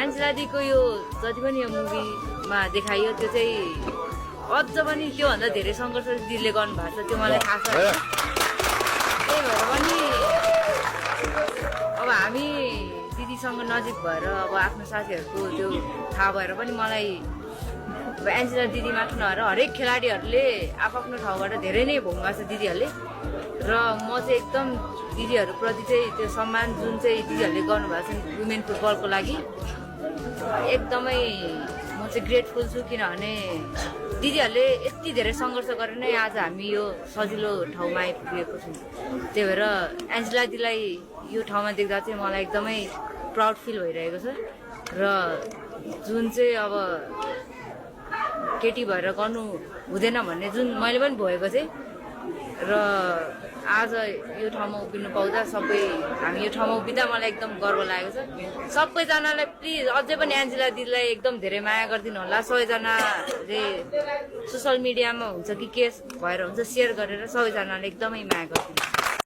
Angela दीको यो जति पनि यो मुभीमा देखाइयो त्यो चाहिँ अझ पनि त्योभन्दा धेरै सङ्घर्ष दिदीले गर्नुभएको छ त्यो मलाई थाहा छ। त्यही भएर पनि अब हामी दिदीसँग नजिक भएर अब आफ्नो साथीहरूको त्यो थाहा भएर पनि मलाई अब एन्जेला दिदी मात्र नभएर हरेक खेलाडीहरूले आफ्नो ठाउँबाट धेरै नै भोग्नु छ दिदीहरूले र म चाहिँ एकदम दिदीहरूप्रति चाहिँ त्यो सम्मान जुन चाहिँ दिदीहरूले गर्नुभएको छ वुमेन फुटबलको लागि एकदमै म चाहिँ ग्रेटफुल छु किनभने दिदीहरूले यति धेरै सङ्घर्ष गरेर नै आज हामी यो सजिलो ठाउँमा आइपुगेको छौँ। त्यही भएर एन्जेला दिदीलाई यो ठाउँमा देख्दा चाहिँ मलाई एकदमै प्राउड फिल भइरहेको छ र जुन चाहिँ अब केटी भएर गर्नु हुँदैन भन्ने जुन मैले पनि भएको थिएँ र आज यो ठाउँमा उभिनु पाउँदा हामी यो ठाउँमा उभिँदा मलाई एकदम गर्व लागेको छ। सबैजनालाई प्लिज अझै पनि एन्जेला दिदीलाई एकदम धेरै माया गरिदिनु होला। सबैजनाले सोसियल मिडियामा हुन्छ कि के भएर हुन्छ सेयर गरेर सबैजनाले एकदमै माया गरिदिनु।